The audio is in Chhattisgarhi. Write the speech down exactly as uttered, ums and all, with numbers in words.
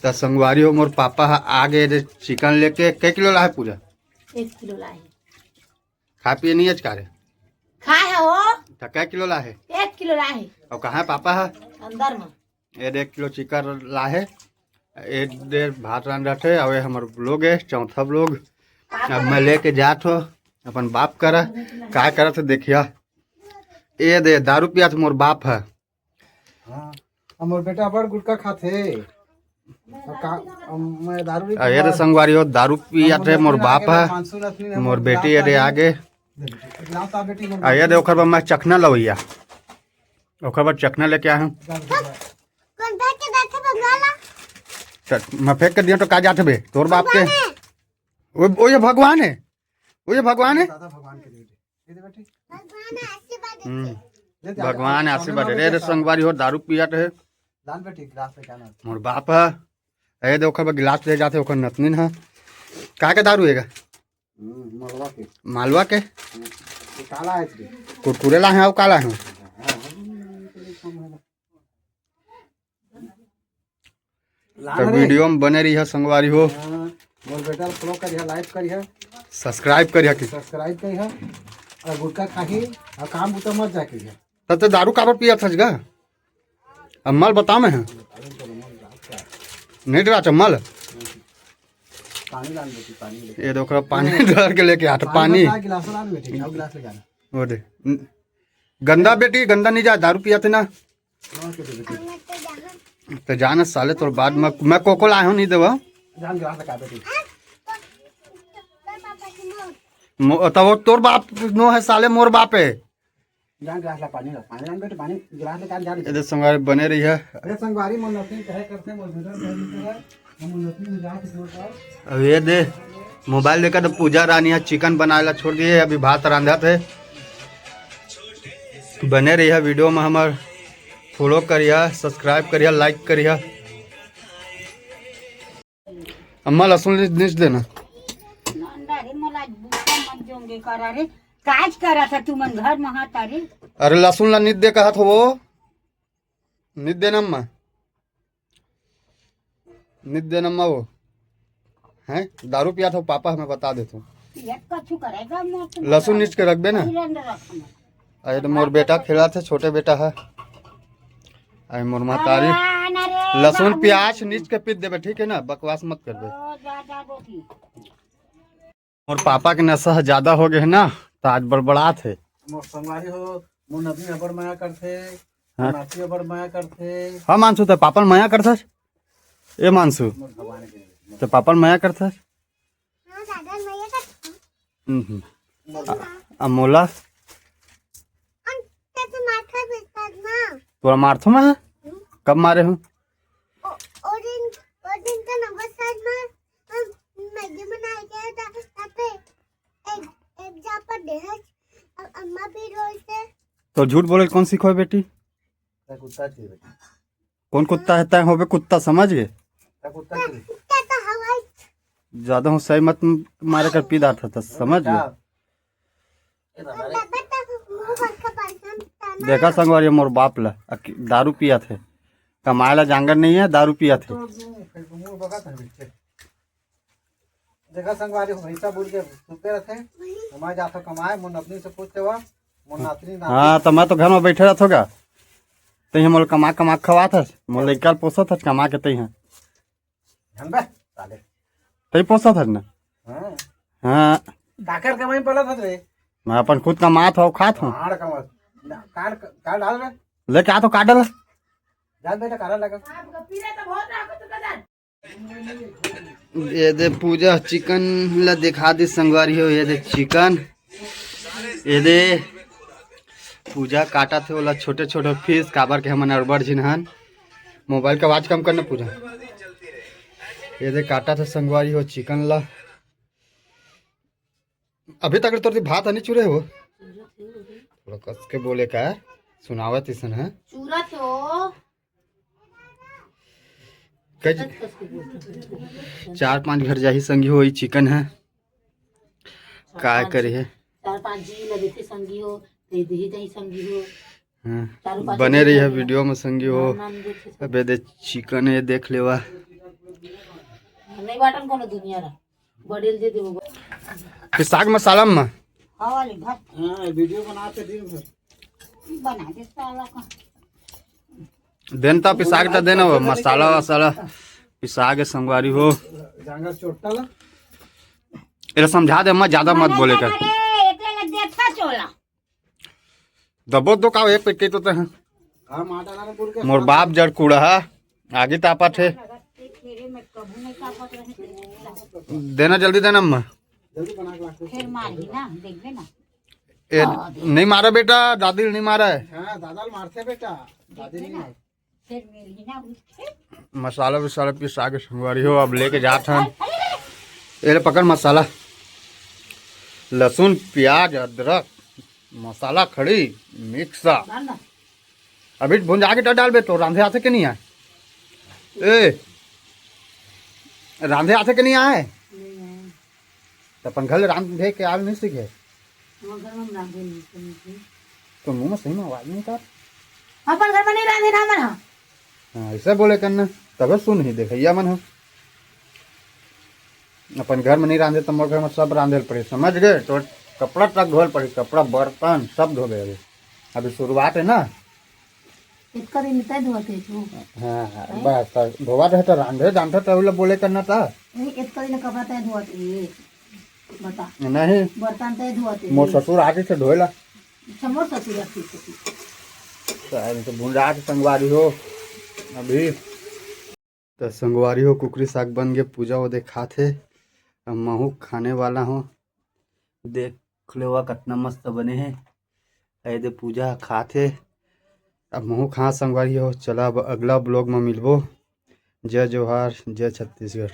त संगवारी हो, मोर पापा ह आ गे रे चिकन लेके। कै किलो लाहे पूजा? एक किलो लाहे। खा पिए नहीं आज का रे? खाए है वो। त कै किलो लाहे? एक किलो लाहे। अउ कहाँ है पापा ह? अंदर में। ये दे एक किलो चिकन लाहे, ये दे भात रांधत हे, अउ ये हमर vlog है, चौथा vlog। अब मैं लेके जात हो अपन बाप करा, का करत हे देखिया। ये दे दारू पियात मोर बाप है। हाँ, हमर बेटा बड़ गुटखा खाथे। अब का, अब मैं दारू नहीं आ, ये दे पीऊँगा। संगवारी हो, दारू पियात हे मोर बाप है, मानसून अतनी है, मोर बेटी ये दे आगे। गिलास आ बेटी, मोर आ, ये दे ओकर बर मैं चखना लवैया, ओकर बर चखना लेके आए हूँ। जा बेटी, जा। कौन फेंक के जाथे भगवान ला? चल, मैं फेंक के दिया तो का जाथे बे? तोर बाप के। भगवान है। ओ, ओ ये भगवान है, ओ ये भगवान है। दादा भगवान के दे दे। दे दे बेटी। भगवान है, आशीर्वाद दे। हम्म। ले दे, भगवान आगे, आशीर्वाद आगे दे। रे, संगवारी हो, दारू पियत है। लान बेटी, गिलास लेके आना। मोर बाप है। ए दे, ओकर बर गिलास ले जाथे, ओकर नतनीन है। का के दारू हेगा? हम्म, मालवा के। मालवा के? हम्म, ये काला है इसके। कुरकुरे ला है, अउ काला है। हाँ, हाँ। तो video में बने रहिया संगवारी हो। हाँ, मोर बेटा follow करिया, like करिया। Subscribe करिया कि? Subscribe करिया। अउ गुटखा खाही, अउ काम बुता मत जा करिया। तब तो दारू काबर पिया था गा? अब मल बता मैं है। नहीं डरा चम्मल। पानी लान बेटी, पानी ले। ये देखो, पानी डर के लेके आता, पानी पानी। बता, गिलास लान बेटी, जाओ गिलास लेके आना। वो दे। गंदा बेटी, गंदा नहीं जा, दारू पिया थे ना। तो जाना साले, तोर बाद में मैं कोको लाए हूँ, नहीं देवा। मो-, तब वो तोर बाप नो है साले, मोर बाप है। जान गिलास ला, पानी ला, पानी लान बेटे, पानी गिलास ले, जान, जान। ये दे संगवारी बने रही है। अरे संगवारी, मोर नसीब कहे करते, मोर नसीब कहे करते। अब ये दे मोबाइल लेकर तो पूजा रानी ह चिकन बनाए ला छोड़ दिए, अभी भात रांधत हे। बने रहिया video में, हमर follow करिया, subscribe करिया, like करिया। अम्मा लहसुन नीच देना। नंदा रे, मोला बुका मत जोंगे करा रे। काज करा था तू मन घर में हाथ रे। अरे लहसुन ला नीच दे कहत हो वो। नीच देना अम्मा। नित देना मा वो हैं, दारू पिया था पापा, हमें बता देते। लहसुन नीच के रख देना। अरे तो मोर बेटा खेला थे, छोटे बेटा है। अरे मोर महतारी, लहसुन प्याज नीच के पीट देबे, ठीक है ना, बकवास मत कर दे। मोर पापा के नशा ह ज्यादा हो गए है ना, तो आज बड़बड़ात है। मोर संगवारी हो, मोर नतनी अबड़ मया करथे, हाँ। मोर नाती अबड़ मया करथे। हाँ मानसू, ते पापा ल मया करथस? ए मानसू, मोर भगवान के। ते पापा ल मया करथस? हाँ, दादा, मया करथस। हम्म, हम्म। आ, आ मोला? तोला मारथो मैं? कब मारे हूँ? ओ, ओ दिन, ओ दिन का नंबर साइड में हम मैगी बना के ता-, तापे एक, एक जापा दे है। अब अम्मा भी रोई से। तो झूठ बोले कौन सिखोए बेटी? तै कुत्ता थी बेटी। कौन कुत्ता है? तै होबे कुत्ता, समझ गए? तै कुत्ता थी। कुत्ता तो हवाई। ज्यादा हूँ सही मत मारे कर पी दार था, समझ गए? देखा संगवारी मोर बाप ला, अक-, दारू पिया थे, कमाए ला जांगर नहीं है, दारू पिया थे। देखा संगवारी हो, भैंसा बोल के सुते रहते, कमाए जात हो कमाए, मोर नतनी से पूछ लेवा, मोर नातनी नाती। हाँ, तो मैं तो घर में बैठे रहत होगा, तही मोल कमा कमा खवात हस, मोर लइका ल पोसत हस कमा के तही। जानबे, साले। तही पोसत हस ना? हाँ। हाँ। काकर कमाई पलत हस रे? मैं अपन खुद कमात हूँ, खात हूँ। काड़ कमा, काड़, काड़ डाल रे। लेके आ तो काट डाल। जा बेटा, काला लगा। ये दे पूजा चिकन ला दिखा दी संगवारी हो, ये दे चिकन, ये दे पूजा काटा थे ओला छोटे छोटे पीस, काबर के हमन अड़बड़ झिन हन। मोबाइल का आवाज कम करना पूजा। ये दे काटा थे संगवारी हो चिकन ला। अभी तक तोर भात नहीं चुरे हो? थोड़ा कस के बोले का, सुनावत इसन है। चूरा तो कई चार पांच घर जाही संगी हो, ई चिकन है। काय करे है? चार पांच जी लगे थे संगी हो, ते देही जाही संगी हो। हाँ। चारों पांच बने रही है वीडियो में संगी हो। नाम नाम देखे सब। अबे दे चिकन है, देख लेवा। नहीं बाटन कोनो दुनिया ला। बड़े ल दे देबो। फिर साग मसाला में। हाँ, वाली भात। हाँ, वीडियो बनाते दिन भर। बना दे साला का। देन ता पिसा के ता देना हो, मसाला वसाला पिसा के संगवारी हो। जांगर चोट्टा ला। एला समझा दे, मत ज्यादा मत बोले कर। अरे, एकरे लग देखा चोला। दबो तो का, एक पेट के तो ते हैं। हाँ, मार डाला ना बोल के। मोर बाप जड़ कूड़ा है, आगे तापत है। देना, जल्दी देना अम्मा। जल्दी बना के लाके। फिर मारही ना, देखबे ना। ए, नहीं मारा बेटा, दादी नहीं मारा है। हाँ, दादा ल मारथे बेटा, दादी नहीं मार। फिर मिलही ना उससे। मसाला वसाला पिसा के संगवारी हो, अब लेके जात हन। ये ले पकड़ मसाला, लहसुन, प्याज, अदरक, मसाला खड़ी, मिक्स। डाल ना। अभी भुंजा के तो डालबे, तो रांधे आथे के नहीं आए? ए, रांधे आथे के नहीं आए? नहीं आए। त अपन घर ले रांधे के आल नहीं सीखे? हमर घर में हम रांधे नहीं, तो नहीं सीखे। तो मुंह में सही में आवाज नहीं कर। अपन घर में नहीं रांधे ना मन ह। हाँ, ऐसे बोले करना, तबे सुन ही देखैया मन ह। अपन घर में नहीं रांधे तो मोर घर में सब रांधे ल पड़े, समझ गए? तो कपड़ा तक धोल पड़े, कपड़ा बर्तन सब धोबे अभी। अभी शुरुआत है ना। इतका दिन तय धोते तू। हाँ, हाँ, हैं? बस, तो धोवा रहे तो रांधे जानते तो बोले करना था। नहीं, इतका दिन कपड़ा तय धोते, बता। नहीं। बर्तन तय धोते। मोर ससुर आके से धोएला। अच्छा, मोर ससुर आके से। तो भुंजा के संगवारी हो अभी। तो संगवारी हो, कुकरी साग बन के पूजा वो देखात हे। अब महू खाने वाला हो, देख लेवा कतना मस्त बने हे। ए दे पूजा खात हे। अब महू खा संगवारी हो, चला अब अगला ब्लॉग में मिलबो। जय जोहार, जय छत्तीसगढ़।